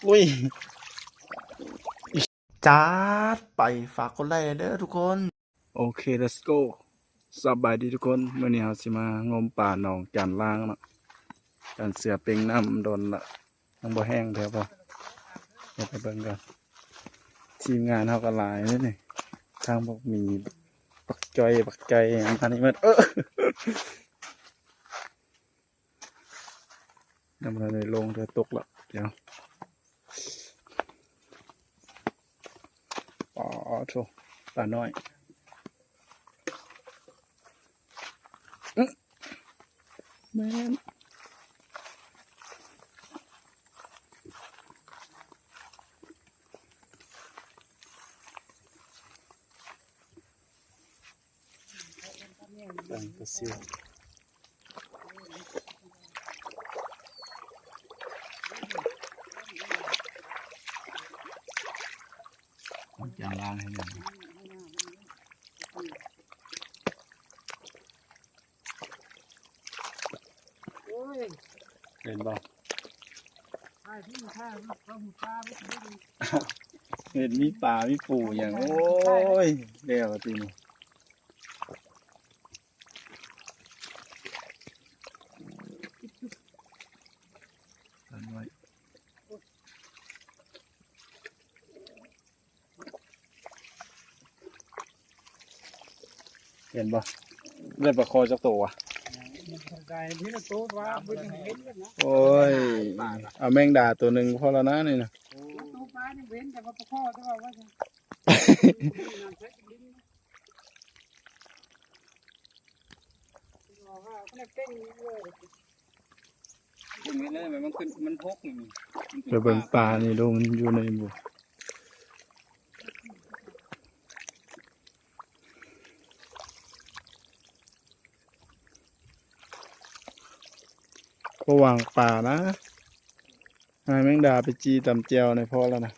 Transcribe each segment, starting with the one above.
ໂອ້ຍ ຈັດໄປ ຝາກກົດໄລ້ແດ່ເດີທຸກຄົນ. ໂອເຄ let's go. ສະບາຍດີທຸກຄົນ, ມື້ນີ້ເຮົາຊິມາງົມປາໜອງຈານລາງເນາະ. ຈານເສືອເປັງນ້ຳດົນລະ ຍັງບໍ່ແຫ້ງແທ້ບໍ່ ເຮັດໃຫ້ເບິ່ງກ່ອນ. ທີມງານເຮົາກໍຫຼາຍເດ້ນີ້ ທັງບັກໝີ ບັກຈ້ອຍ ບັກໄກ່ ຫຍັງອັນນີ້ໝົດ. ເອີ ຍັງບໍ່ທັນໄດ້ລົງເທື່ອ ຕົກລະ. ດຽວ ອໍໂທ້ ປານ້ອຍ. ອື ແມ່ນ ປາຊິວ. ຈານລາງໃຫ້ແນ່. ໂອ້ຍ ເຫັນບໍ່? ເຫັນມີປາມີປູຫຍັງ. ໂອ້ຍ ແລ້ວຕິນີ້. ເຫັນບໍ່? ໄດ້ປາຄໍຈັກໂຕວະ? ໂອ້ຍ ເອົາແມງດາໂຕໜຶ່ງພໍແລ້ວນະນີ້ນະ. ໄປເບິ່ງປານີ້ດູ ມັນຢູ່ໃນບໍ່? ບໍ່ຫວັງປານະ ໃຫ້ແມງດາໄປຈີ່ຕຳແຈ່ວນີ້ພໍແລ້ວນະ.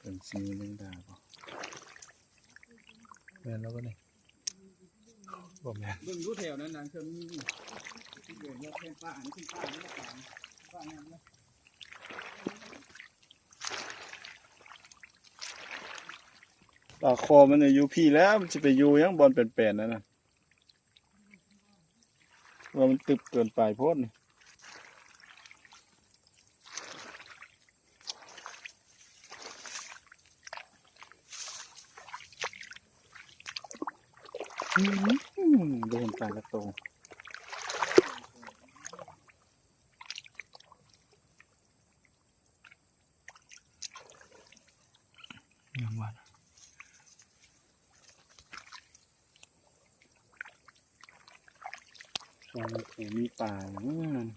ເປັນຊີແມງດາບໍ່? ແມ່ນແລ້ວບໍ່ນີ້? ບໍ່ແມ່ນ. ເບິ່ງຢູ່ແຖວນັ້ນນະ ເຊິ່ງມີ ທີ່ເດີນແທນປ່າ ອັນນີ້ເປັນປ່ານີ້ແຫຼະ ປ່າຫຍັງເນາະ. ປາຄໍມັນຢູ່ພີ້ແລ້ວ ມັນຊິໄປຢູ່ຫຍັງບ່ອນແປນໆນັ້ນນະ? ວ່າມັນຕຶບເກີນໄປໂພດນີ້. ອືມ ບໍ່ເຫັນປາຈັກໂຕ. ຍັງວ່າ ຊ່ວງນີ້ມີປາຫຍັງນັ້ນ.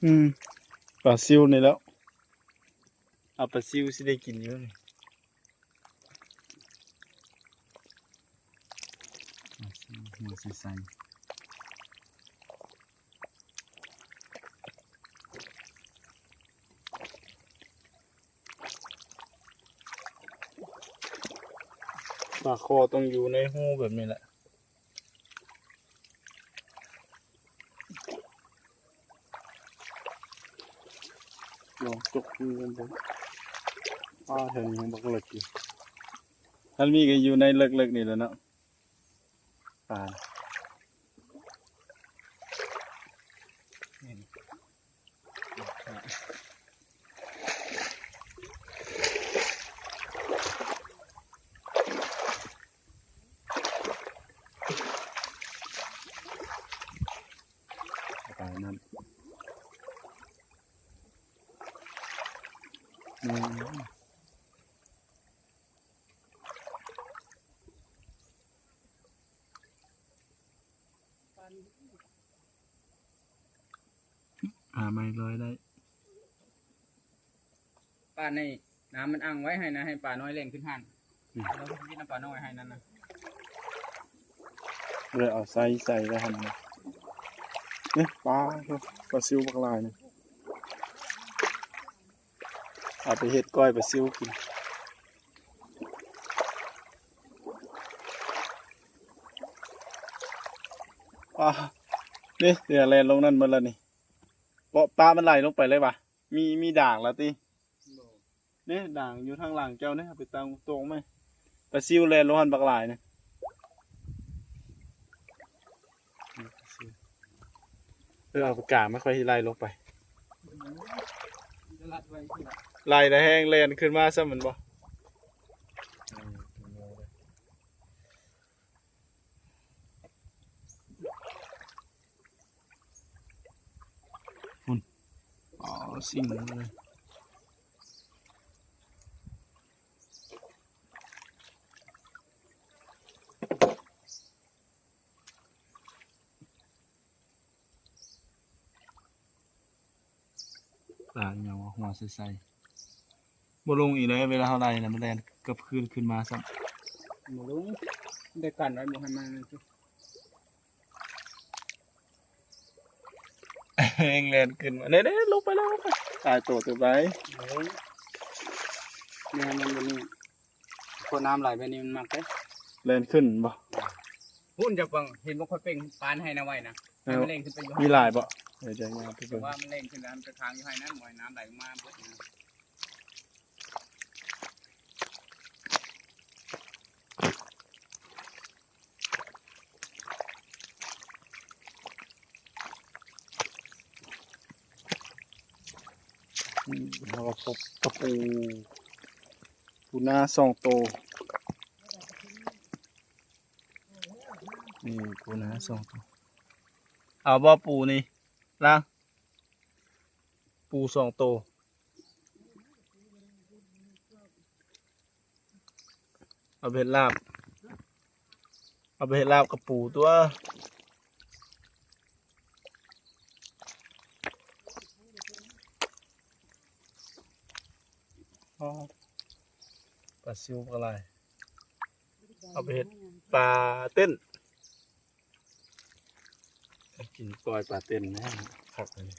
ອືມ ປາຊິວນີ້ແລ້ວ ເອົາປາຊິວຊິໄດ້ກິນຢູ່ນີ້. ຫົວໃສໆ ປາຄໍຕ້ອງຢູ່ໃນຮູແບບນີ້ແຫຼະ. ລອງຈົກເບິ່ງ ປາແຖວນີ້ຍັງບັກເລິກຢູ່. ຄັນມີກໍຢູ່ໃນເລິກໆນີ້ແຫຼະເນາະ ປາ. ປານ້ຳ ອືມ. ປາໃໝ່ລອຍໄດ້. ປາໃນນ້ຳມັນອັ່ງໄວ້ໃຫ້ນະ ໃຫ້ປານ້ອຍແລ່ນຂຶ້ນຫັ້ນ. ອືມ ເຮົາຊິເຮັດນຳປານ້ອຍໃຫ້ນັ້ນນະ. ເລີຍເອົາໄຊໃສ່ໄວ້ຫັ້ນນະ. ນີ້ປາ ປາຊິວບັກຫຼາຍນີ້ ເອົາໄປເຮັດກ້ອຍປາຊິວກິນ. ປາ ນີ້ເຫຼືອແລ່ນລົງນັ້ນໝົດແລ້ວນີ້. ເພາະປາມັນໄຫຼລົງໄປເລີຍຫວາ? ມີ ມີດາງແລ້ວຕິ? ບໍ່. ນີ້ດາງຢູ່ທາງຫຼັງເຈົ້ານີ້ ເອົາໄປຕັ້ງຕົວໃໝ່. ປາຊິວແລ່ນລົງຫັ້ນບັກຫຼາຍນີ້. ເອີ ເອົາປາກາມາ ຂ້ອຍຊິໄລ່ລົງໄປ. ໄລ່ແລ້ວແຮ່ງແລ່ນຂຶ້ນມາຊ້ຳແມ່ນບໍ່? ພຸ້ນ ອໍ ຊິງເລີຍ. ປາອີ່ຫຍັງວະ ຫົວໃສໆ ບໍ່ລົງອີກເລີຍ. ເວລາເຮົາໄລ່ນະ ມັນແລ່ນກັບຄືນຂຶ້ນມາຊ້ຳ. ບໍ່ລົງ ໄດ້ກັນໄວ້ບໍ່ໃຫ້ມັນ ແຮ່ງແລ່ນຂຶ້ນມາ. ເດ້ໆ ລົງໄປແລ້ວ ລົງໄປ. ຕາຍໂຕເຕີບໄດ໋. ໂອ້ຍ ແມ່ນ ມັນບໍ່ນີ້ ເພາະນ້ຳໄຫຼແບບນີ້ມັນມັກເດ້ ແລ່ນຂຶ້ນບໍ່? ພຸ້ນ ຈະຟັງ ເຫັນບໍ່ ຂ້ອຍເປັ່ງປານໃຫ້ນະໄວ້ນະ ໃຫ້ມັນແລ່ນຂຶ້ນໄປຢູ່. ມີຫຼາຍບໍ່? ເອີ ຈະຍ່າງໄປເບິ່ງ. ວ່າມັນແລ່ນຂຶ້ນແລ້ວ ມັນໄປຄ້າງຢູ່ໃຫ້ນັ້ນ ບໍ່ໃຫ້ນ້ຳໄຫຼມາເບິດນະ. ອືມ ເຮົາກໍພົບກະປູ ປູນາສອງໂຕ. ນີ້ປູນາສອງໂຕ. ເອົາບໍ່ປູນີ້? ລາງ ປູສອງໂຕ. ເອົາໄປເຮັດລາບ ເອົາໄປເຮັດລາບກັບປູຕົວະ. ອໍ ປາຊິວປາຫຼາຍ ເອົາໄປເຮັດປາເຕັ້ນ. ກິນກ້ອຍປາເຕັ້ນນະ ຄັກເລີຍ.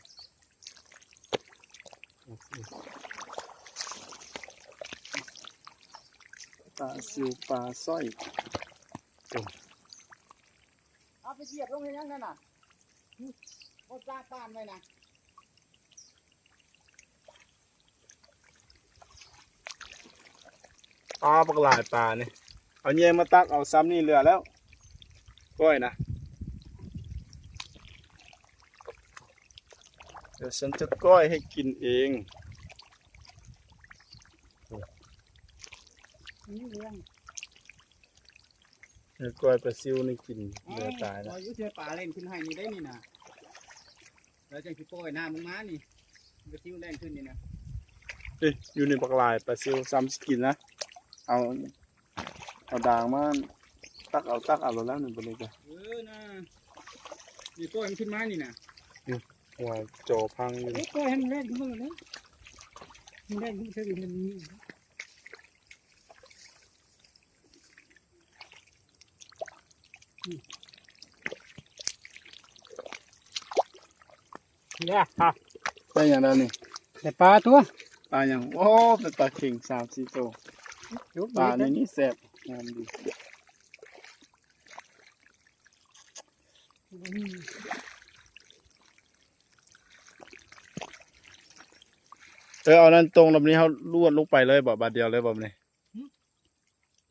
ປາຊິວປາສ້ອຍ. ເອົາໄປຢຽບລົງເຮັດຫຍັງນັ້ນນະ? ບໍ່ຈ້າງປານໄວ້ນະ. ປາບັກຫຼາຍປານີ້ ເອົາແຍງມາຕັກເອົາຊ້ຳນີ້ເຫຼືອແລ້ວ ກ້ອຍນະ. ດຽວສັນຈະກ້ອຍໃຫ້ກິນເອງ. ນີ້ເລື່ອງ ເອີ ກ້ອຍປາຊິວນີ້ກິນເຫຼືອຕາຍນະ. ອືມ ຢູ່ເທື່ອປາເຫຼັ້ນຂຶ້ນໃຫ້ນີ້ໄດ້ນີ້ນະ. ແລ້ວຈັ່ງຊິປ່ອຍນ້ຳລົງມານີ້ ປາຊິວແລ່ນຂຶ້ນນີ້ນະ. ເອີ ຢູ່ໃນບັກຫຼາຍປາຊິວຊ້ຳຊິກິນນະ. ເອົາ ເອົາດາງມາ ຕັກເອົາ ຕັກເອົາໂລດແລ້ວນີ້ ບັດນີ້ກະ. ເອີນະ ນີ້ປ່ອຍມັນຂຶ້ນມານີ້ນະ. ນີ້ ຫົວຈໍພັງຢູ່ນີ້. ເອີ ປ່ອຍໃຫ້ມັນແລ່ນຂຶ້ນມາໂລດນະ ມັນແລ່ນຂຶ້ນເທິງນີ້. ໄດ້ຫຍັງແລ້ວນີ້? ໄດ້ປາຕົວະ. ປາຫຍັງ? ໂອ້ ເປັນປາເຂັງສາມສີ່ໂຕ. ປານີ້ນີ້ແຊບ ງາມດີ. ເອີ ເອົານັ້ນຕົງລຳນີ້ ເຮົາລວດລົງໄປເລີຍບໍ? ບາດດຽວເລີຍບໍນີ້? ຫຶ?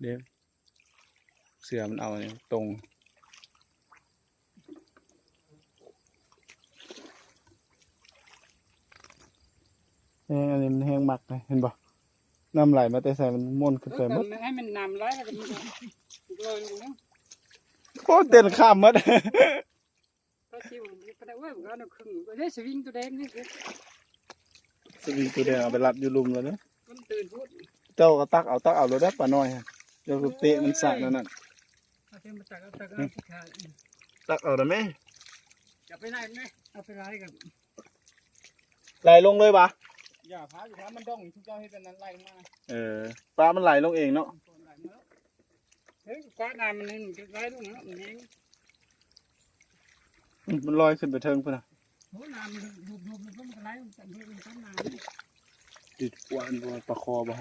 ເດ້ ເສືອມັນເອົາຕົງ ແຮງ ອັນນີ້ມັນແຮງມັກນະ ເຫັນບໍ່? ນ້ຳໄຫຼມາແຕ່ໃສ ມັນມ້ວນຂຶ້ນໄປໝົດ. ໃຫ້ມັນນ້ຳໄຫຼແລ້ວກໍມັນກໍລອຍລົງເນາະ. ໂອ້ ເຕັ້ນຂ້າມໝົດ. ປາຊິວ ປານນັ້ນ ໂອ້ຍ ມັນກໍເອົາໜ້າຄຶ່ງ ເດ້ ສະວິງຕົວແດງນີ້ ສະວິງຕົວແດງເອົາໄປລັດຢູ່ລຸ່ມແລ້ວເດ້. ມັນຕື່ນໂພດ. ເຈົ້າກໍຕັກເອົາ ຕັກເອົາໂລດເດ້ ປານ້ອຍ ເຈົ້າກໍເຕະມັນສະນັ້ນນະ. ເອົາເອົາ ຕັກເອົາ ຕັກເອົາ ອືມ ຕັກເອົາໄດ້ແມ່. ຈະໄປໄລ່ແມ່ ເອົາໄປໄລ່ກັນ. ໄຫຼລົງເລີຍຫວາ? ຢ່າພາ ຢ່າພາ ມັນດອງ ທຸກເຈົ້າເຮັດແບບນັ້ນ ໄຫຼລົງມາ. ເອີ ປາມັນໄຫຼລົງເອງເນາະ. ເອີ ກະນ້ຳມັນໄຫຼລົງເນາະ ມັນແຮງ. ອືມ ມັນລອຍຂຶ້ນໄປເທິງພຸ້ນນະ. ໂອ້ ນ້ຳມັນໂດບໆ ມັນກະໄຫຼລົງ ມັນເຮັດມັນຕາມນ້ຳ. ຕິດປວນບໍ່ ປາຄໍບໍ່?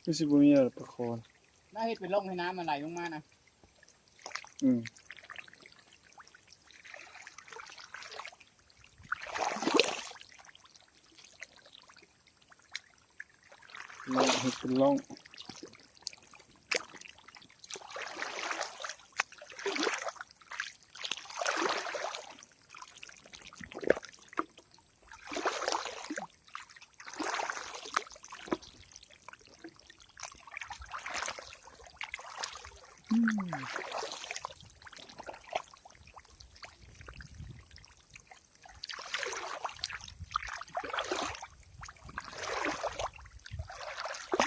ຄືຊິບໍ່ມີແລ້ວປາຄໍ. ນ້າເຮັດເປັນຮ່ອງໃຫ້ນ້ຳມັນໄຫຼລົງມານະ. ອືມ ເນາະ ເຮັດເປັນຮ່ອງ. ອືມ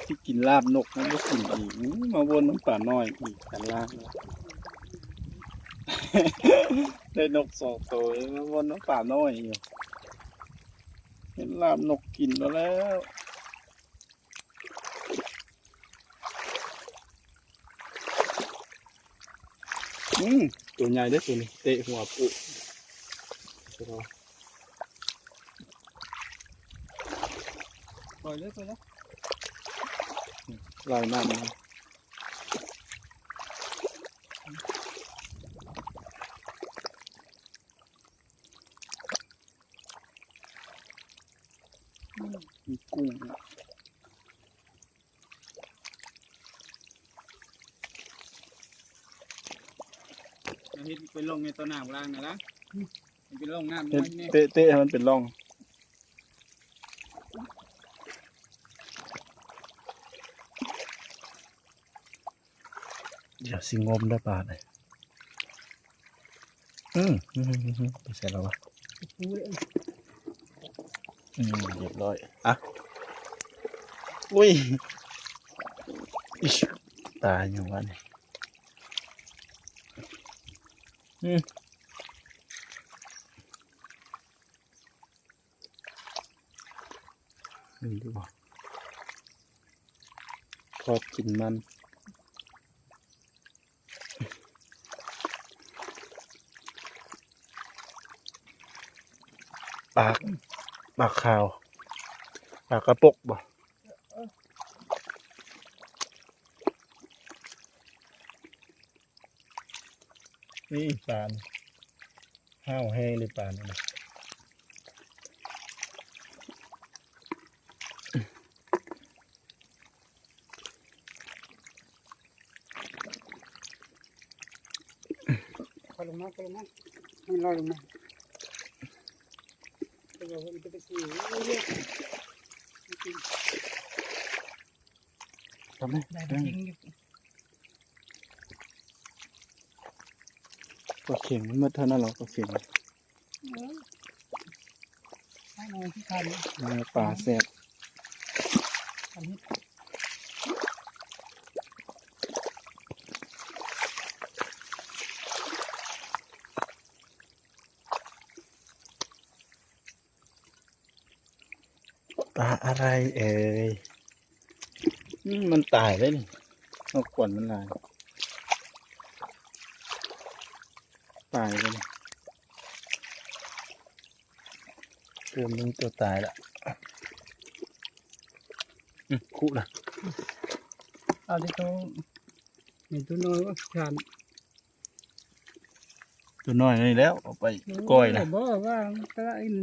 ຊິກິນລາບນົກ ມັນບໍ່ກິນອີກ. ອືມ ມາວົນນຳປານ້ອຍອີກ ຕາລາງ. ໄດ້ນົກສອງໂຕ ມາວົນນຳປານ້ອຍຢູ່. ເຫັນລາບນົກກິນແລ້ວ. ອືມ ໂຕໃຫຍ່ເດ້ໂຕນີ້ ເຕະຫົວປຸ. ປ່ອຍເລີຍ ປ່ອຍເລີຍ. ອືມ ໄຫຼນ້ຳມາ. ອືມ ມີກຸ້ງ. ເຮັດເປັນຮ່ອງໃນຕໍ່ໜ້າບາງນະລະ. ອືມ ເປັນຮ່ອງນ້ຳ ເຮັດ ນ້ອຍແນ່ ເຕະ ເຕະໃຫ້ມັນເປັນຮ່ອງ. ດຽວຊິງົມເດີປານີ້. ອືມ ອືມ ອືມ ໄປໃສແລ້ວວະ? ອືມ ຮຽບຮ້ອຍ. ອ່ະ ອຸ້ຍ ອິ໊ວ ຕາຍຫຍັງວະນີ້? ອືມ. ນີ້ດີກວ່າ ທອດກິນມັນ. ປາກ ປາກຂາວ ປາກກະປົກບໍ່? ນີ້ປານ ຫ້າວແຮງເດ້ປານນີ້ນະ. ຄ່ອຍລົງມາ ຄ່ອຍລົງມາ ໃຫ້ລອຍລົງມາ. ແຕ່ວ່າມັນຈະໄປຊິ ທຳໄມ ໄດ້ປາເຂັງຢູ່. ປາເຂັງມັນໝົດເທົ່ານັ້ນລະ ປາເຂັງ. ເອີ ໃຫ້ນ້ອຍຄືກັນ. ເອີ ປາແຊບ. ປາອະໄລເອີຍ? ອືມ ມັນຕາຍເດ້ນີ້ ເອົາກວນມັນຫຼາຍ ຕາຍເດ້ນີ້. ເກີມໜຶ່ງຕົວຕາຍລະ. ອືມ ຄຸລະ ເອົາທີ່ໂຕ ເຫັນຕົວນ້ອຍວ່າຂານ. ຕົວນ້ອຍນີ້ແລ້ວ ເອົາໄປ ເອີ ກ້ອຍນະ ບໍ່ວ່າຕະລະອິນ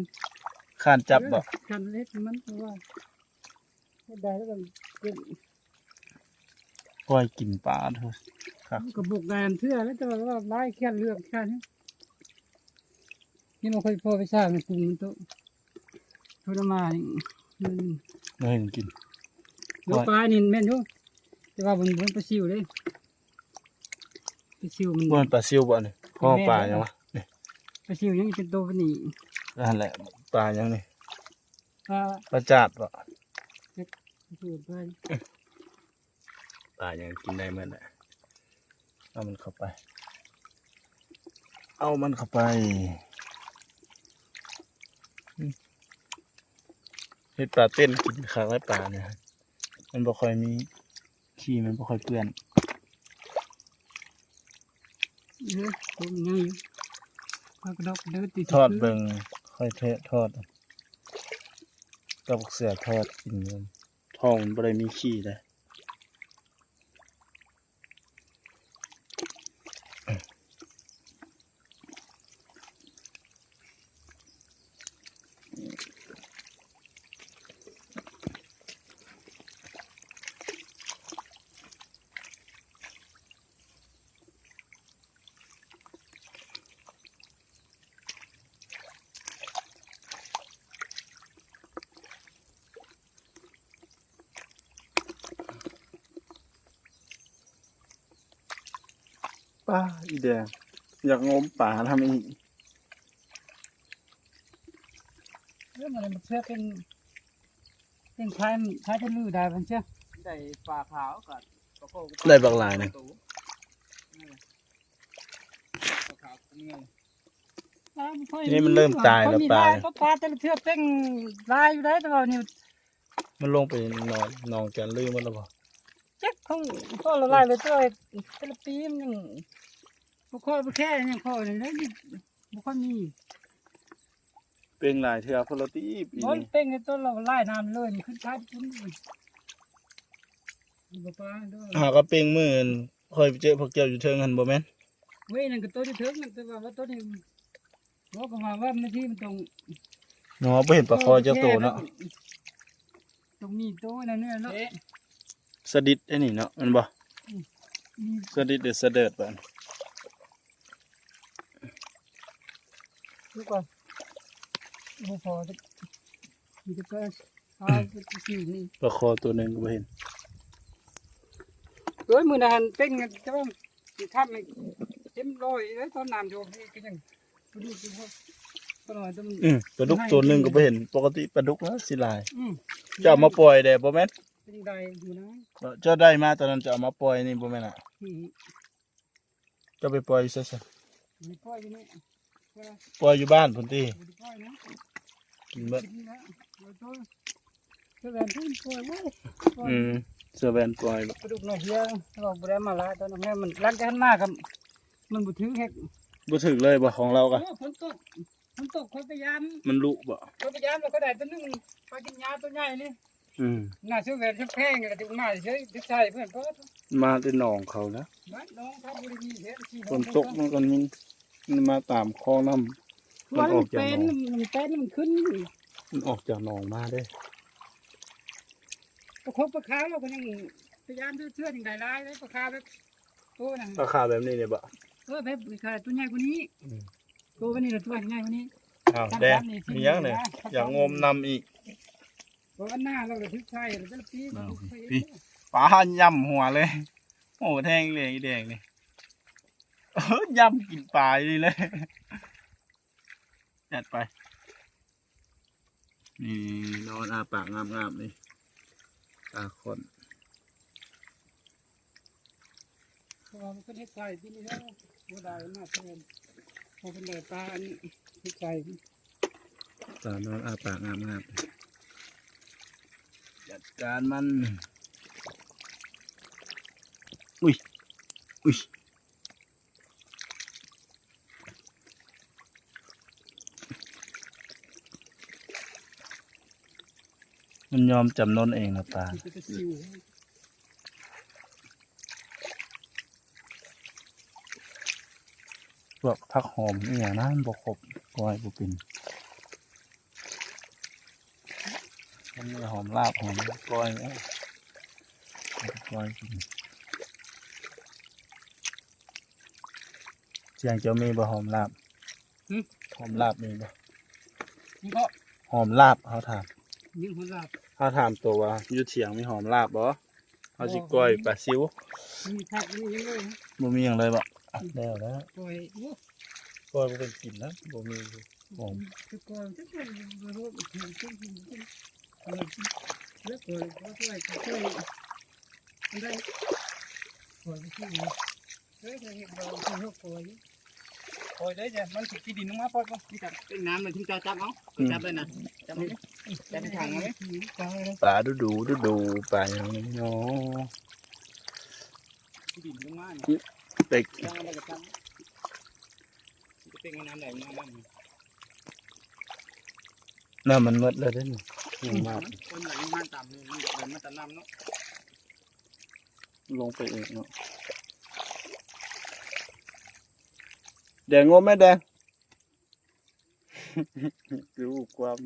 ຄານຈັບບໍ່? ເອີ ຄານເລັກມັນວ່າ ໄດ້ແລ້ວກໍເກັບ ກ້ອຍກິນປາເທີ ຄັກ ມັນກໍບໍ່ການເທື່ອແລ້ວ ແຕ່ວ່າຫຼາຍແຄນເລືອກແຄນ ນີ້ບໍ່ຄ່ອຍພໍໄປສ້າງໃຫ້ປຸງໂຕ ໂຕນຳມານີ້ ອືມ ບໍ່ເຫັນກິນ ແລ້ວປານີ້ແມ່ນຢູ່ ແຕ່ວ່າມັນ ມັນປາຊິວເດ້. ປາຊິວມັນ ບໍ່ແມ່ນປາຊິວບໍ່ນີ້? ພໍ່ປາຫຍັງວະນີ້? ປາຊິວຍັງເປັນໂຕປານນີ້ ນັ້ນແຫຼະ ປາຫຍັງນີ້? ປາ ປາຈາດບໍ່? ຈັກ ປາຊິວປາ ປາຫຍັງກິນໄດ້ໝົດແຫຼະ. ເອົາມັນເຂົ້າໄປ ເອົາມັນເຂົ້າໄປ. ອືມ ເຮັດປາເຕັ້ນກິນຄັກຫຼາຍປານີ້ ມັນບໍ່ຄ່ອຍມີ ຂີ້ມັນບໍ່ຄ່ອຍເປື້ອນ. ເອີ ໂຕໃຫຍ່ ປາກະດອກເດີຕິ ທອດເບິ່ງ ຂ້ອຍເທະທອດ ກັບບັກເສືອທອດກິນ ທ້ອງມັນບໍ່ໄດ້ມີຂີ້ເດ້. ປ້າ ອີແດງ ຢາກງົມປານຳອີກ. ເອີ ມັນເພື່ອເປັນ ເປັນຄາຍ ຄາຍຈະລືໄດ້ເພິ່ນເຊື່ອ ໄດ້ປາຂາວກໍ ກໍພໍ ໄດ້ບັກຫຼາຍນະ. ປາຂາວເມື່ອຍ ປາບໍ່ຄ່ອຍ ນີ້ມັນເລີ່ມຕາຍແລ້ວ ປາ ປາແຕ່ລະເທື່ອເປັນຫຼາຍຢູ່ໄດ໋ ແຕ່ວ່ານີ້ ມັນລົງໄປໜອງ ໜອງແກນລືໝົດແລ້ວບໍ່? ຈັກ ຂອງພໍ່ລະຫຼາຍເລີຍ ແຕ່ລະປີມັນຍັງບໍ່ຄ່ອຍ ບໍ່ແຄ່ຍັງພໍນີ້ ບໍ່ຄ່ອຍມີ. ເປັນຫຼາຍເທື່ອພຸ້ນລະຕິປີນີ້ ເປັນຕົນລະຫຼາຍນ້ຳເລີຍ ມັນຂຶ້ນທາງພຸ້ນ ບໍ່ປານເດີ. ຫາກະເປັນມື້ຂ້ອຍໄປເຈີພວກເຈົ້າຢູ່ເທິງຫັ້ນບໍ່ແມ່ນ? ເວີຍ ນັ້ນກະໂຕຢູ່ເທິງນັ້ນ ແຕ່ວ່າ ວ່າໂຕນີ້ ບໍ່ ກະວ່າ ວ່າບາງທີມັນຕ້ອງ ເນາະ ບໍ່ເຫັນປາຄໍຈັກໂຕເນາະ ຕ້ອງມີໂຕນັ້ນເນາະ. ສະດິດອັນນີ້ເນາະ ແມ່ນບໍ່? ອືມ ສະດິດ ຫຼື ສະເດີດບາດນີ້ ຄືວ່າບໍ່ພໍ ມີແຕ່ປາ ປາ ປາຄໍໂຕໜຶ່ງກະບໍ່ເຫັນ. ໂອ້ຍ ມື້ນັ້ນເປັນ ແຕ່ວ່າ ທຳໃຫ້ເຕັມຮ້ອຍເລີຍ ຕອນນ້ຳໂຍມນີ້ກະຍັງ ປາດຸກຢູ່ ປາໜ້ອຍໂຕໜຶ່ງ ອືມ ປາດຸກໂຕໜຶ່ງກະບໍ່ເຫັນ. ປົກກະຕິປາດຸກນະຊິຫຼາຍ. ອືມ ເຈົ້າເອົາມາປ່ອຍແດ່ບໍ່ແມ່ນ? ເປັນໄດ້ຢູ່ນະ ເຈົ້າໄດ້ມາຕອນນັ້ນ ເຈົ້າເອົາມາປ່ອຍນີ້ບໍ່ແມ່ນນະ? ອືມ ເຈົ້າໄປປ່ອຍຢູ່ໃສຊະ? ໄປປ່ອຍຢູ່ນີ້ ປ່ອຍຢູ່ບ້ານພຸ້ນຕິ? ບໍ່ໄດ້ປ່ອຍນະ ກິນເບິດ ກິນແລ້ວ ເອົາໂຕ ເສືອແວ່ນເພິ່ນປ່ອຍເວີຍ ປ່ອຍ ອືມ ເສືອແວ່ນປ່ອຍ ປາດຸກນ້ອຍເດຍ ເຮົາບໍ່ໄດ້ມາຫຼາຍຕອນນັ້ນ ມັນຫຼັງຈາກຫັ້ນມາກະ ມັນບໍ່ຖືກເຮັດ ບໍ່ຖືກເລີຍບໍ່ ຂອງລາວກະ. ໂອ້ ຝົນຕົກ ຝົນຕົກ ຂ້ອຍພະຍາຍາມ ມັນລຸບໍ່? ຂ້ອຍພະຍາຍາມແລ້ວ ຂ້ອຍໄດ້ໂຕໜຶ່ງ ປາກິນຫຍ້າໂຕໃຫຍ່ນີ້. ອືມ ໜ້າຊື່ແວ່ນແພງ ກະຈະມາເສີຍ ໄປໃສ່ເພິ່ນກໍ ມາແຕ່ໜອງເຂົານະ ໜອງເຂົາບໍ່ໄດ້ມີເດ້. ຝົນຕົກມັນກະມີ ມັນມາຕາມຄອງນ້ຳ ມັນອອກຈາກໜອງ ມັນແປນ ມັນຂຶ້ນ ມັນອອກຈາກໜອງມາເດ້. ປາຄົບປາຄາວ ເຮົາກະຍັງພະຍາຍາມເທື່ອ ເທື່ອຈັ່ງໄດ້ຫຼາຍເດ້ ປາຄາວແບບ ໂຕນັ້ນ ປາຄາວແບບນີ້ເດ້ບໍ່? ເອີ ແບບປາຄາວໂຕໃຫຍ່ກວ່ານີ້ ອືມ ໂຕກວ່ານີ້ລະ ໂຕໃຫຍ່ກວ່ານີ້. ອ້າວ ແດງ ມີຫຍັງນີ້ ຢາກງົມນຳອີກ. ເພາະວ່າໜ້າລາວລະຖືກໃສ່ ແຕ່ລະປີ ເອົາ ມັນຖືກໃສ່ ປາຫຍ້ຳຫົວເລີຍ. ໂອ້ ແທງເລີຍອີແດງນີ້ ຫຍ້ຳກິນປາຢູ່ນີ້ເລີຍ. ຈັດໄປ ນີ້ ນອນອ້າປາກງາມໆ ນີ້ ປາຂ້ອນ. ເພາະວ່າມັນເປັນເຫັດໄຂ່ປີນີ້ແລ້ວ ບໍ່ໄດ້ມາເພິ່ນ ບໍ່ເພິ່ນໄດ້ປາອັນເຫັດໄຂ່. ປານອນອ້າປາກງາມໆ ຈັດການມັນ. ອຸ້ຍ ອຸ້ຍ. ມັນຍອມຈຳນົນເອງນະປາ. ພວກຜັກຫອມອີ່ຫຍັງນະ ມັນບໍ່ຄົບ ກ້ອຍບໍ່ເປັນ. ມັນມີຫອມລາບ ຫອມກ້ອຍ ເອົາໄປກ້ອຍກິນ. ສຽງເຈົ້າມີບໍ່ຫອມລາບ? ຫື? ຫອມລາບມີບໍ່? ມີບໍ່? ຫອມລາບ ເຮົາຖາມ. ມີຫອມລາບ. ເຮົາຖາມໂຕວ່າ ຢູ່ຖຽງມີຫອມລາບບໍ່? ເຮົາຊິກ້ອຍປາຊິວ. ມີຜັກ ມີຫຍັງເລີຍ. ບໍ່ມີຫຍັງເລີຍບໍ່? ອືມ ແລ້ວແລ້ວ. ກ້ອຍ ໂອ້ ກ້ອຍບໍ່ເປັນກິນນະ ບໍ່ມີຫອມ. ແຕ່ກ່ອນ ແຕ່ກ່ອນບໍ່ຮູ້ ເອີ ແລ້ວກໍ ກໍຊ່ວຍ ກໍຊ່ວຍ ໄດ້ ຂ້ອຍກໍຊ່ວຍ ເອີ ເຮັດບໍ່ ເຮັດ ຂ້ອຍ ຂ້ອຍໄດ້ຈ້ະ ມັນຊິກິນດິນລົງມາ ປ່ອຍບໍ່ ມີແຕ່ເປັນນ້ຳ ມັນເຖິງຈະຈັບເອົາ ອືມ ຈັບໄດ້ນະ. ຈັບໄປ ຈັບໄປຖັງເອົາໄວ້ ປາດຸດູ ດຸດູ ປາຫຍັງເນາະ ທີ່ດິນລົງມານີ້ ໄປ ຈັບເອົາໄດ້ກໍຈັບ ຈະເປັນນ້ຳໃດ ນ້ຳ ນ້ຳມັນໝົດແລ້ວເດ້ນີ້ ຍັງມາ ຄົນໄຫຼມາຕາມນີ້ ມັນໄຫຼມາຕາມນ້ຳເນາະ ລົງໄປອີກເນາະ ແດງງົມແມ່ແດງ ຮູ້ຄວາມ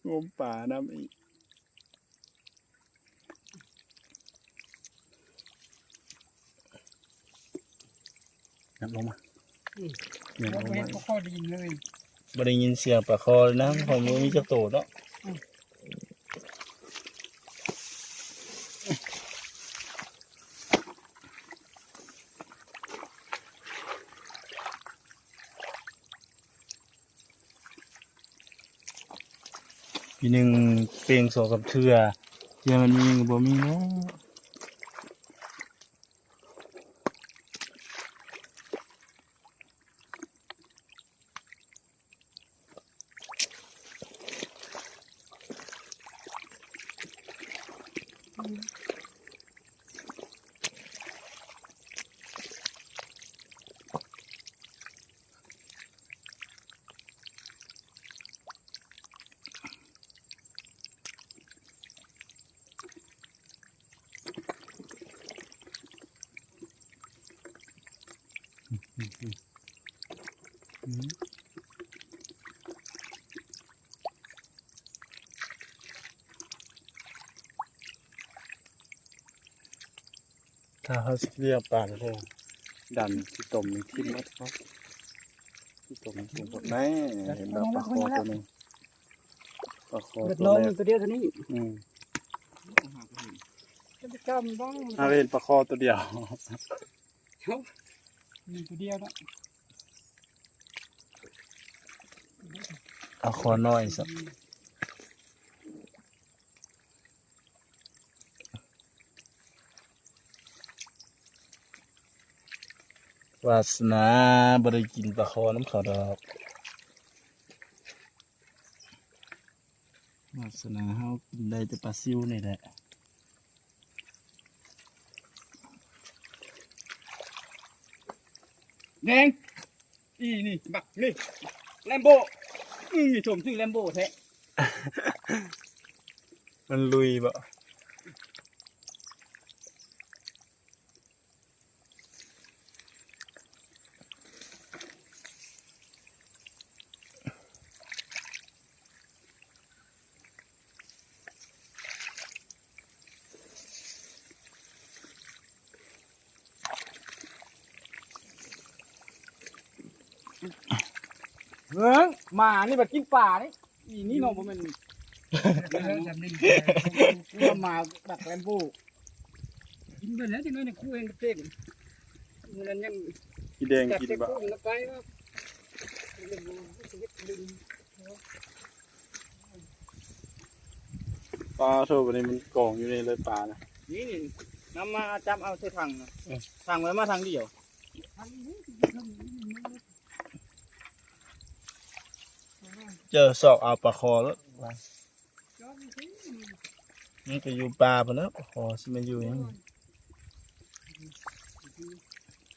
ງົມປານຳອີກ ຍັບລົງມາ ອືມ ຍັບລົງມາ ບໍ່ເຫັນປາຄໍໄດ້ຍິນເລີຍ ບໍ່ໄດ້ຍິນສຽງປາຄໍເລີຍນະ ເພາະມັນບໍ່ມີຈັກໂຕເນາະ ອືມ ປີໜຶ່ງເປັ່ງສອງສາມເທື່ອ ເທື່ອມັນມີກໍບໍ່ມີເນາະ ຖ້າເຮົາຊິລ້ຽງປາແທ້ໆ ດັນຂີ້ຕົມນີ້ຖິ້ມໝົດເນາະ ຂີ້ຕົມນີ້ຖິ້ມໝົດ ແນ່ ເຫັນບໍ່ ປາຄໍຕົວໜຶ່ງ ປາຄໍຕົວແລກ ເບິດນ້ອງມີຕົວດຽວເທົ່ານີ້ ອືມ ຈະໄປຈຳໄດ້ ເຮົາເຫັນປາຄໍຕົວດຽວ ເຮົາມີຕົວດຽວເນາະ ປາຄໍນ້ອຍຊະ. ວາສະໜາບໍ່ໄດ້ກິນປາຄໍນຳເຂົາດອກ ວາສະໜາເຮົາກິນໄດ້ແຕ່ປາຊິວນີ້ແຫຼະ ແດງ. ອີນີ້ບັກນີ້ແລມໂບ ອື ສົມຊື່ແລມໂບແທ້ ມັນລຸຍບໍ? ເອີ ໝານີ້ບັດກິນປານີ້ ອີນີ້ເນາະ ບໍ່ແມ່ນ ເອີ ຈຳນີ້ ກູວ່າໝາບັກແລມໂບ ກິນເບິດແລ້ວ ຈັກໜ້ອຍນີ້ຄູເອງກໍເຕັມ ມື້ນັ້ນຍັງ ອີແດງກິນບໍ່? ປາໂທ ບັດນີ້ມັນກອງຢູ່ນີ້ເລີຍປານະ ນີ້ ນີ້ ນຳມາຈັບເອົາໃສ່ຖັງນະ ເອີ ຖັງໄວ້ມາທາງດຽວ ເຈີຊອກເອົາປາຄໍໂລດ ມັນກໍຢູ່ປ່າພຸ້ນແຫຼະ ປາຄໍຊິມາຢູ່ຫຍັງ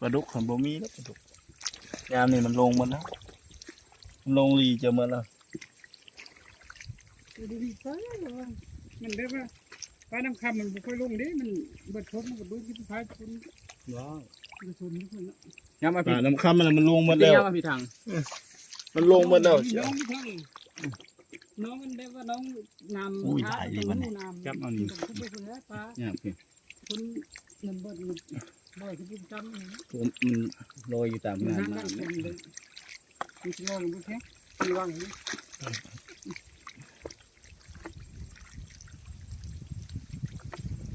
ປາດຸກຫັ້ນບໍ່ມີແລ້ວ ປາດຸກ ຍາມນີ້ມັນລົງໝົດແລ້ວ ມັນລົງຫຼີຈະໝົດແລ້ວ ມັນແບບວ່າປານ້ຳຄຳມັນບໍ່ຄ່ອຍລົງເດ້ ມັນເບິດຊົນ ມັນກໍເບິດຢູ່ພາຍຄົນ ວ້າວ ມັນຊົນຢູ່ພຸ້ນເນາະ ຍາມມາ ປານ້ຳຄຳມັນ ມັນລົງໝົດແລ້ວ ຍາມມາພີທາງ ເອີ ມັນລົງໝົດແລ້ວ ນ້ອງຢູ່ທາງ ນ້ອງມັນແບບວ່ານ້ອງນ້ຳ ໂອ້ຍ ຫຼາຍເດ້ບັດນີ້ ນ້ຳ ຈັບເອົານີ້ ມັນກໍບໍ່ໄດ້ພຸ້ນແລ້ວປາ ຍາກເດ້ ຄົນນັ້ນເບິດ ລອຍຄືຈັນ ໂອ້ ມັນລອຍຢູ່ຕາມ ມັນ ນ້ຳ ນ້ຳ ນ້ຳ ມັນຊິລອຍລົງໄປແທ້ ມີຫວັງຢູ່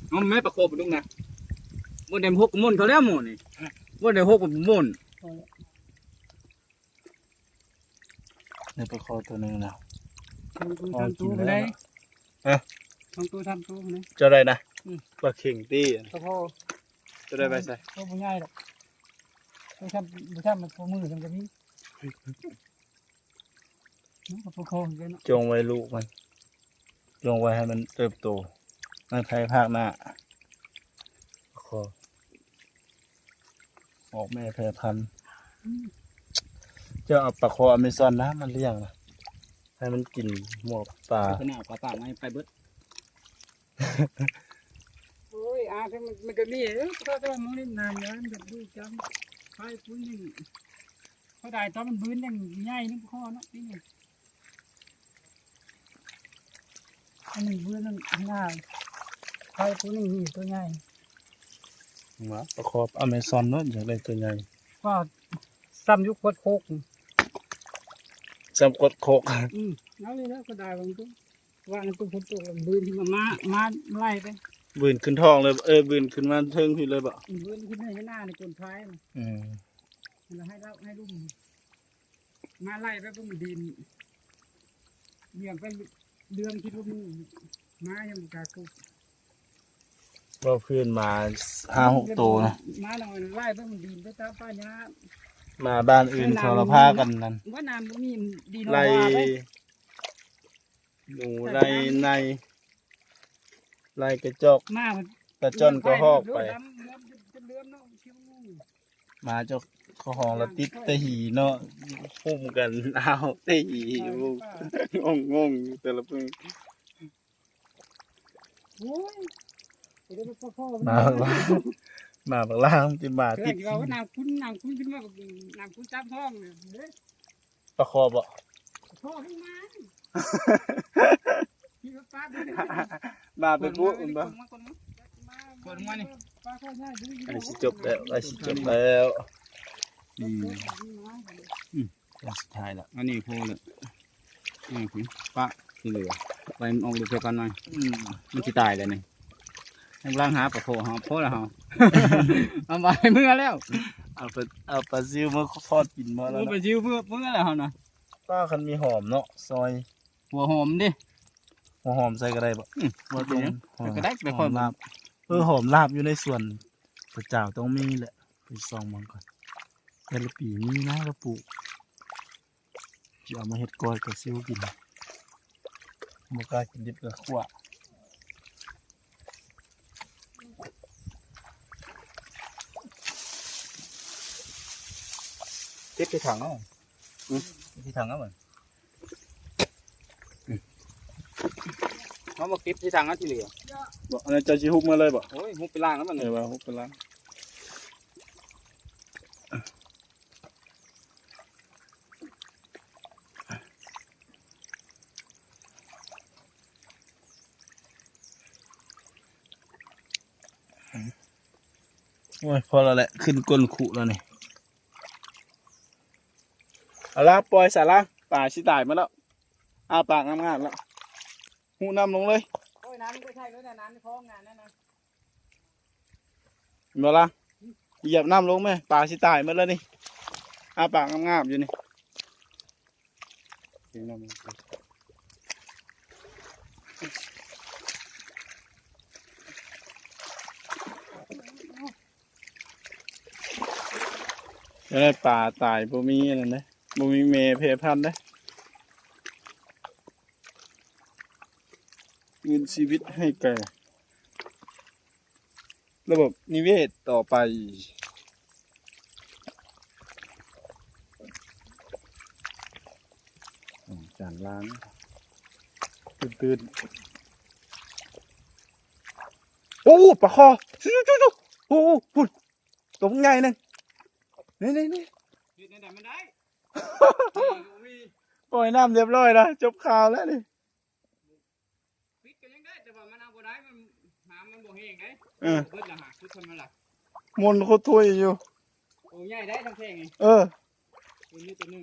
ເອົາແມ່ປາຄໍປາດຸກນະ ບໍ່ໄດ້ຫົກໝົນເຂົາແລ້ວໝໍນີ້ ບໍ່ໄດ້ຫົກໝົນ. ໄດ້ປາຄໍຕົວໜຶ່ງແລ້ວ ສອງໂຕ ສາມໂຕໄດ້ ຮະ ສອງໂຕ ສາມໂຕໄດ້ ເຈົ້າໄດ້ນະ ອືມ ປາເຂັງຕິ ປາຄໍ ເຈົ້າໄດ້ໄປໃສ ໂຕບໍ່ໃຫຍ່ດອກ ໂຕຊ່ຳ ບໍ່ຊ່ຳໂຕມືຈັ່ງກໍມີ. ມັນກໍປະຄອງກັນເນາະ ຈົ່ງໄວ້ລູກມັນ ຈົ່ງໄວ້ໃຫ້ມັນເຕີບໂຕໃນພາຍພາກໜ້າ ປະຄອງອອກແມ່ແຜ່ພັນ. ອືມ ເຈົ້າເອົາປາຄໍອາເມຊອນນະມາລ້ຽງນະ ໃຫ້ມັນກິນໝໍ້ປາ ຂະໜາດປາປາກມັນໄປເບິດ. ໂອ້ຍ ອາ ມັນ ມັນກໍມີ ເອີ ເພາະວ່າມັນເຫຼັ້ນນ້ຳແລ້ວມັນກໍດູດຈຳ ໄປປຸ້ນນີ້ ເພາະໄດ້ຕອນມັນບືນຍັງໃຫຍ່ນຳຄໍເນາະ ປີນີ້ ອັນນີ້ບືນມັນໜ້າ ໄປປຸ້ນນີ້ໂຕໃຫຍ່ ມາປະຄອບອາເມຊອນເນາະ ຢາກໄດ້ໂຕໃຫຍ່ ກໍສ່ຳຢູ່ຂວດໂຄກ ສ່ຳຂວດໂຄກ ອືມ ເອົາເລີຍ ກໍໄດ້ບາງຕົວ ວ່ານັ້ນຕົວຝົນຕົກ ບືນມາ ມາ ມາໄລ່ໄປ ບືນຂຶ້ນທ້ອງເລີຍ ເອີ ບືນຂຶ້ນມາເທິງພີ້ເລີຍບໍ? ບືນຂຶ້ນໃຫ້ໜ້າໃນຕົ້ນພາຍນະ ອືມ ແລ້ວໃຫ້ລາວໃຫ້ລຸມ ມາໄລ່ໄປເບິ່ງດິນ ລ້ຽງໄປເດືອນທີ່ບໍ່ມີ ມາຍັງບໍ່ກ້າກົບ ບໍ່ພື້ນມາຫ້າຫົກໂຕນະ ມາໜ້ອຍໄລ່ໄປເບິ່ງດິນໄປຕາມປ່າຫຍ້າ ມາບ້ານອື່ນເຂົາລະພາກັນນັ້ນ ວ່ານ້ຳບໍ່ມີ ດີນອກວ່າເລີຍ ໄລ່ ໜູໄລ່ໄນ ໄລ່ກະຈອກ ມາ ກະຈ້ອນກະຮອກໄປ ດຳເຫຼືອມ ຈົນເຫຼືອມເນາະ ມາເຈົ້າຂອງລະຕິດແຕ່ຫີເນາະ ຄຸ້ມກັນເອົາແຕ່ຫີ ງົງໆ ແຕ່ລະມື້ ໂອ້ຍ ມາບັກຫຼາ ມາບັກຫຼາ ມັນຊິມາຕິດ ເອີ ວ່ານ້ຳຂຸນ ນ້ຳຂຸນຂຶ້ນມາ ນ້ຳຂຸນຕາມທ້ອງເດ້. ປາຄໍບໍ່? ປາຄໍຂຶ້ນມາ ທີ່ວ່າປາ ມາໄປປຸ ເຫັນບໍ່? ເປີດມານີ້ ປາຄໍໃຫຍ່ ໃກ້ຊິຈົບແລ້ວ ໃກ້ຊິຈົບແລ້ວ ອືມ ອືມ ໃກ້ສຸດທ້າຍແລ້ວ ອັນນີ້ພໍແລ້ວ ນີ້ຄືປະທີ່ເຫຼືອ ໄປມັນອອກລູກເທື່ອກ່ອນໜ້ອຍ ອືມ ມັນຊິຕາຍແລ້ວນີ້ ຍັງລ້າງຫາປາຄໍເຮົາ ພໍແລ້ວເຮົາ ເອົາໄວ້ເມືອແລ້ວ ເອົາປາ ເອົາປາຊິວມາທອດກິນພໍແລ້ວ ໂອ້ ເນາະ ປາຊິວເມືອ ເມືອແລ້ວເຮົານະ ປ້າ ຄັນມີຫອມເນາະ ຊອຍ ຫົວຫອມເດ້ ຫົວຫອມໃສ່ກໍໄດ້ບໍ່? ອືມ ຫົວຕົງ ກໍໄດ້ ໄປຄ່ອຍ ຫອມລາບ ເອີ ຫອມລາບຢູ່ໃນສວນ ພະເຈົ້າຕ້ອງມີແຫຼະ ໄປສ່ອງເບິ່ງກ່ອນ ແຕ່ລະປີມີນະລາວປູກ ຊິເອົາມາເຮັດກ້ອຍປາຊິວກິນ ບໍ່ກ້າກິນດິບ ກໍຂົ້ວ ເກັບໃສ່ຖັງເອົາ ອືມ ເກັບໃສ່ຖັງເອົາ ເຮົາມາເກັບໃສ່ຖັງເອົາທີ່ເຫຼືອ ບໍ່ ອັນນັ້ນເຈົ້າຊິຮຸບມາເລີຍບໍ່? ໂອ້ຍ ຮຸບໄປລ້າງແລ້ວມັນ ເອີ ວ່າຮຸບໄປລ້າງ ໂອ້ຍ ພໍແລ້ວແຫຼະ ຂຶ້ນກົ້ນຄຸແລ້ວນີ້ ເອົາລະ ປ່ອຍຊະລະ ປາຊິຕາຍໝົດແລ້ວ ອ້າປາກງາມໆແລ້ວ ຮູນ້ຳລົງເລີຍ ໂອ້ຍ ນ້ຳມັນກໍໃຊ້ເລີຍນະ ນ້ຳໃນຄອງນະ ນັ້ນນະ. ເຫັນບໍ່ລະ? ຢຽບນ້ຳລົງແມ້ ປາຊິຕາຍໝົດແລ້ວນີ້ ອ້າປາກງາບໆຢູ່ນີ້ ກິນນ້ຳ ແລ້ວປາຕາຍ ບໍ່ມີອັນນັ້ນເດ້ ບໍ່ມີແມ່ແຜ່ພັນເດ້. ຄືນຊີວິດໃຫ້ແກ່ລະບົບນິເວດຕໍ່ໄປ. ອືມ ຈານລ້າງ ຕື່ນໆ ໂອ້ ປາຄໍ ໂອ້ ພຸ້ນ ໂຕບັກໃຫຍ່ໜຶ່ງ ນີ້ໆໆ ເຮັດແນວໃດມັນໄດ້ ນີ້ກໍມີ ປ່ອຍນ້ຳຮຽບຮ້ອຍລະ ຈົບຂ່າວແລ້ວນີ້. ປິດກໍຍັງໄດ້ ແຕ່ວ່າມັນເອົາບໍ່ໄດ້ ມັນ ນ້ຳມັນບໍ່ແຫ້ງເດ້. ເອີ ເບິດລະຫາ ຄືທຳມະດາ ມົນໂຄດຖ້ວຍຢູ່. ໂອ້ ໃຫຍ່ໄດ້ທັງແທ່ງນີ້. ເອີ ຕົວນີ້ຕົວໜຶ່ງ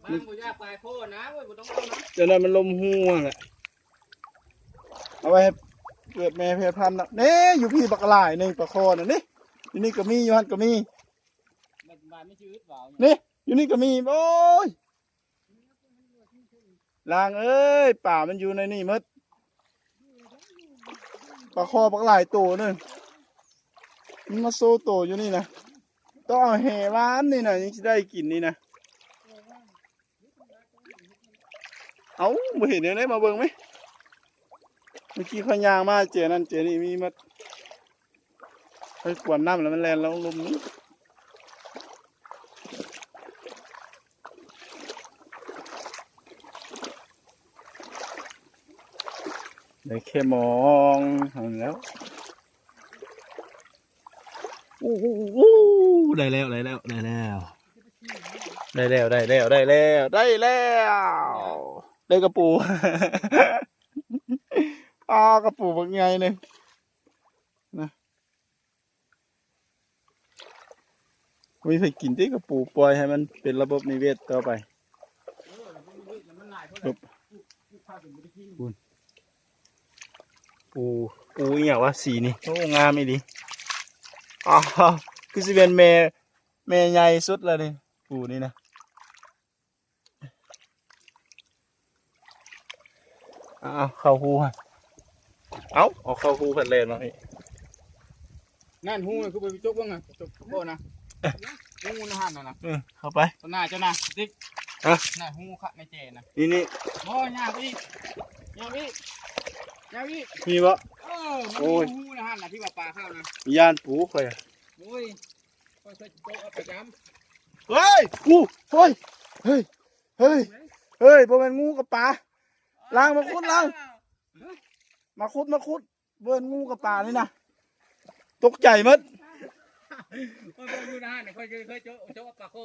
ບາງບໍ່ຢາກປາຍຄໍນະ ໂອ້ຍ ບໍ່ຕ້ອງເອົານະ. ຈະໄດ້ມັນລົມຫົວແຫຼະ ເອົາໄວ້ໃຫ້ເກີດແມ່ແຜ່ພັນນະ. ນີ້ ຢູ່ພີ້ບັກຫຼາຍໜຶ່ງ ປາຄໍນະ ນີ້ ຢູ່ນີ້ກໍມີ ຢູ່ຫັ້ນກໍມີ ບາດ ບາດມັນຊິອຶດຫວາວ ນີ້ ຢູ່ນີ້ກໍມີ. ໂອ້ຍ ລ້າງເອີຍ ປາມັນຢູ່ໃນນີ້ໝົດ ປາຄໍບັກຫຼາຍໂຕໜຶ່ງ ມັນມາໂຊໂຕຢູ່ນີ້ນະ ຕ້ອງເອົາແຫຫວ່ານນີ້ນະ ຍັງຊິໄດ້ກິນນີ້ນະ. ເອົ້າ ບໍ່ເຫັນແນວໃດ ມາເບິ່ງແມ. ເມື່ອກີ້ຂ້ອຍຍ່າງມາເຈນັ້ນເຈນີ້ມີໝົດ. ຂ້ອຍກວນນ້ຳແລ້ວມັນແລ່ນລົງລຸ່ມນີ້. ໄດ້ແຄ່ມອງຫັ້ນແລ້ວ. ໂອ້ໂຫ ໄດ້ແລ້ວ ໄດ້ແລ້ວ ໄດ້ແລ້ວ ໄດ້ແລ້ວ ໄດ້ແລ້ວ ໄດ້ແລ້ວ ໄດ້ແລ້ວ ໄດ້ກະປູ. ປາກະປູບັກໃຫຍ່ໜຶ່ງນະ. ບໍ່ມີໃຜກິນຕິກະປູ ປ່ອຍໃຫ້ມັນເປັນລະບົບນິເວດຕໍ່ໄປ. ປູ ປູອີ່ຫຍັງວະ ສີນີ້ ໂອ້ ງາມອີ່ຫຼີ. ອ້າວ ຄືຊິແມ່ນແມ່ ແມ່ໃຫຍ່ສຸດລະນີ້ ປູນີ້ນະ. ເອົາເຂົ້າຮູຫັ້ນ ເອົາ ເອົາເຂົ້າຮູພັດແລ່ນມາພີ້. ນັ້ນຮູນະ ຄືບໍ່ໄປຈົກເບິ່ງນະ ຈົກໂຄນະ ຮູນະຫັ້ນນະ. ເອີ ເຂົ້າໄປ ຕໍ່ໜ້າເຈົ້ານະຕິກ. ຮະ ນັ້ນຮູຄັກໃນແຈນະ ນີ້ໆ. ບໍ່ ຍ່າງໄປອີກ ຍ່າງໄປອີກ ຍ່າງໄປອີກ. ມີບໍ່? ເອີ ມັນ ໂອ້ຍ ມີຮູນະຫັ້ນນະ ທີ່ວ່າປາເຂົ້ານະ. ຢ້ານປູຂ້ອຍ. ໂອ້ຍ ຂ້ອຍເຄີຍໂຈະເອົາປະຈຳ. ເຮີ້ຍ ອູ້ ເຮີ້ຍ ເຮີ້ຍ ເຮີ້ຍ ເຮີ້ຍ ບໍ່ແມ່ນງູກັບປາ. ລ້າງ ມາຂຸດ ລ້າງ ມາຂຸດ ມາຂຸດ. ບໍ່ແມ່ນງູກັບປານີ້ນະ ຕົກໃຈໝົດ. ຂ້ອຍບໍ່ຢູ່ນານ ຂ້ອຍເຄີຍ ເຄີຍໂຈະ ໂຈະປາຄໍ.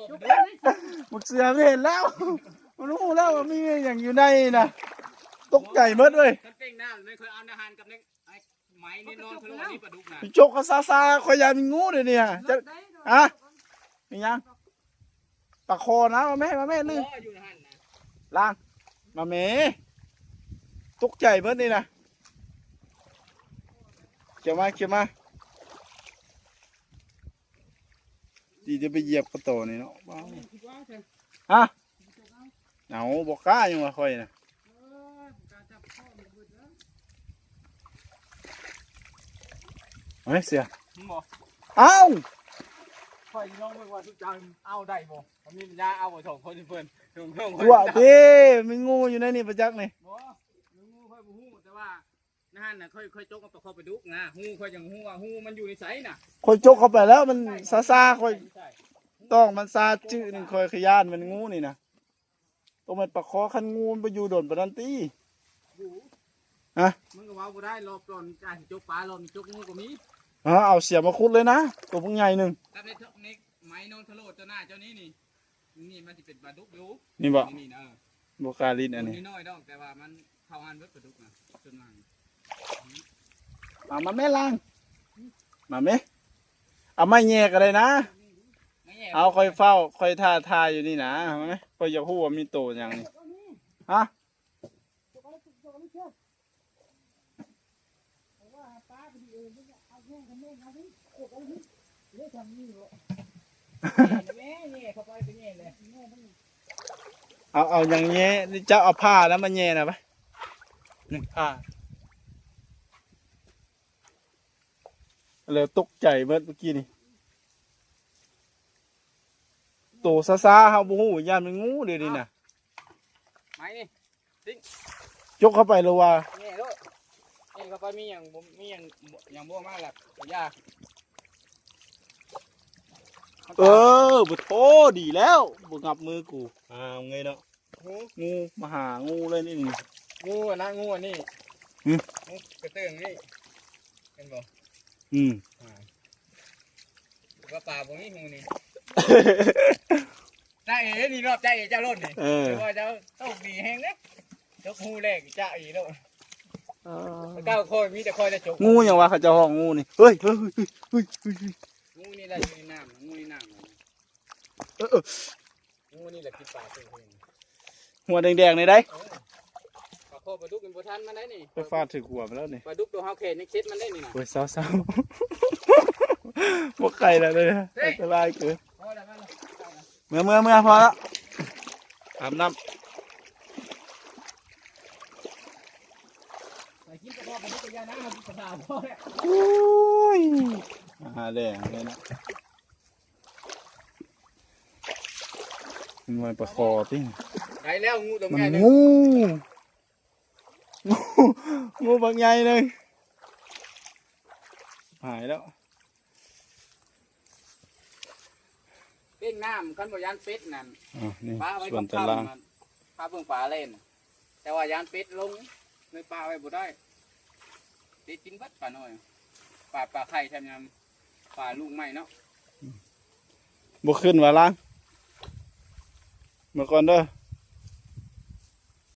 ບັກເສືອມັນເຫັນແລ້ວ ມັນຮູ້ແລ້ວວ່າມີຫຍັງຢູ່ໃນນະ ຕົກໃຈໝົດເວີຍ. ຄັນເປັນນ້ຳແມ່ນຂ້ອຍເອົາອາຫານກັບ ໄມ້ນີ້ນອນທະໂລນີ້ປາດຸກນະ. ຈົກກໍຊາໆ ຂ້ອຍຢ້ານມີງູເດນີ້. ຮະ ມີຫຍັງ? ປາຄໍນະ ມາແມ່ ມາແມ່ ນີ້ ອໍ ຢູ່ຫັ້ນນະ. ລ້າງ ມາແມ່ ຕົກໃຈເບິດນີ້ນະ. ເຂົ້າມາ ເຂົ້າມາ ດີຈະໄປຢຽບກະໂຕນີ້ເນາະ. ຮະ ເອົາ ບໍ່ກ້າ ຍັງວ່າຂ້ອຍນະ. ເຮີ້ຍ ເສືອ ມັນບໍ່ ເອົ້າ ຂ້ອຍຊິລອງເບິ່ງວ່າທຸກເຈົ້າເອົາໄດ້ບໍ່. ມັນມີປັນຍາເອົາບໍ່ ສອງຄົນເພິ່ນ ສອງຄົນ. ຕົວະຕິ ມີງູຢູ່ໃນນີ້ປະຈັກນີ້. ບໍ່ ງູຂ້ອຍບໍ່ຮູ້ ແຕ່ວ່າ ນັ້ນນະ ຂ້ອຍ ຂ້ອຍຈົກເອົາປາຄໍປາດຸກນະ ຮູຂ້ອຍຈັ່ງຮູ້ວ່າຮູມັນຢູ່ໃນໃສນະ. ຂ້ອຍຈົກເຂົ້າໄປແລ້ວມັນຊາໆ ຂ້ອຍ ໃສ່ ຕ້ອງມັນຊາຈື່ໜຶ່ງ ຂ້ອຍ ຂ້ອຍຢ້ານມັນງູນີ້ນະ. ຕ້ອງແມ່ນປາຄໍ ຄັນງູມັນໄປຢູ່ດົນປານນັ້ນຕິ. ຢູ່ ຮະ ມັນກໍເວົ້າບໍ່ໄດ້ ລອບກ່ອນການຊິຈົກປາ ລອບນີ້ຈົກງູກໍມີ. ຮະ ເອົາເສຍມາຂຸດເລີຍນະ ໂຕບັກໃຫຍ່ໜຶ່ງ ກັບໃນ ໃນໄມ້ນອນທະໂລດຕໍ່ໜ້າເຈົ້ານີ້ນີ້. ນີ້ມັນຊິເປັນປາດຸກຢູ່ ນີ້ບໍ່? ນີ້ນະ ບໍ່ກ້າຫຼິ້ນອັນນີ້. ນ້ອຍດອກ ແຕ່ວ່າມັນເຂົ້າຫັ້ນເບິດປາດຸກນະ ສ່ວນມາກ. ມາ ມາແມ່ ລ້າງ ມາແມ່ ເອົາໄມ້ແຫຍ່ກໍໄດ້ນະ. ເອົາ ຂ້ອຍເຝົ້າ ຂ້ອຍຖ້າ ຖ້າຢູ່ນີ້ນະ. ມາແມ່ ຂ້ອຍຢາກຮູ້ວ່າມີໂຕຫຍັງນີ້. ຮະ ເອົາ ເອົາຫຍັງແຫຍ່ ເຈົ້າເອົາຜ້ານັ້ນມາແຫຍ່ນະ ໄປ ຜ້າ. ແລ້ວຕົກໃຈເບິດເມື່ອກີ້ນີ້ ໂຕຊາໆ ເຮົາບໍ່ຮູ້ ຢ້ານແມ່ນງູເດນີ້ນະ. ໄມ້ນີ້ ຕິງ ຈົກເຂົ້າໄປໂລດວ່າ ແຫຍ່ໂລດ ແຫຍ່ເຂົ້າໄປ. ມີຫຍັງບໍ່ ມີຫຍັງ ຫຍັງບໍ່ມາລະ ກະຢ່າ. ເອີ ບໍ່ໂທ ດີແລ້ວ ບໍ່ງັບມືກູ. ອ່າ ເງີຍເນາະ ງູ ມາຫາງູເລີຍນີ້. ງູອັນນັ້ນ ງູອັນນີ້ ຫື ງູກະເຕີງນີ້ ເຫັນບໍ່? ອືມ ອ່າ ວ່າປາບໍ່ມີຫູນີ້. ຈ້າເອນີ້ເນາະ ຈ້າເອເຈົ້າໂລດນີ້. ເອີ ວ່າເຈົ້າໂຊກດີແຮງເດ້ ຈົກຫູແລກຈ້າເອໂລດ. ເອີ ເຈົ້າຂ້ອຍມີແຕ່ຂ້ອຍໄດ້ຈົກ. ງູຫຍັງວະ ເຂົາເຈົ້າຮ້ອງງູນີ້? ເຮີ້ຍ ເຮີ້ຍ ງູນີ້ລະຢູ່ໃນນ້ຳ ງູໃນນ້ຳ. ເອີ ເອີ ງູນີ້ລະກິນປາເປັນ. ຫົວແດງໆ ນີ້ໄດ໋. ເອີ ປາຄໍປາດຸກມັນບໍ່ທັນມັນໄດ໋ນີ້ ໄປຟາດຖືກຫົວມັນແລ້ວນີ້. ປາດຸກໂຕເຮົາແຂນຍັງເຄັດມັນໄດ້ນີ້ນະ. ໂອ້ຍ ເຊົາໆ ບໍ່ໄກແລ້ວເດີ ອັນຕະລາຍເກີນ. ພໍແລ້ວ ພໍແລ້ວ ເມືອ ເມືອ ເມືອ ພໍແລ້ວ ອາບນ້ຳ. ໄປກິນປາຄໍປາດຸກກະຢ່ານະ ເຮົາກິນປາຂາວພໍແລ້ວ. ໂອ້ຍ ຫາແດງເລີຍນະ. ມັນປາຄໍຕິ. ໄດ້ແລ້ວ ງູຕົວໃຫຍ່ໜຶ່ງ ງູ ງູ ງູບັກໃຫຍ່ໜຶ່ງ ຫາຍແລ້ວ. ເປັນນ້ຳ ຄັນບໍ່ຢ້ານເປັດນັ້ນ ອ່າ ນີ້ ປະໄວ້ ສວນຕາລາງ ຄ່ຳໆ ພາເບິ່ງປາເຫຼັ້ນ ແຕ່ວ່າຢ້ານເປັດລົງ ເລີຍປະໄວ້ບໍ່ໄດ້ ເປັດກິນເບິດປານ້ອຍ ປາ ປາໄຂ່ແຊມຍາມ ປາລູກໃໝ່ເນາະ ບໍ່ຂຶ້ນວ່າລາງ ເມື່ອກ່ອນເດີ.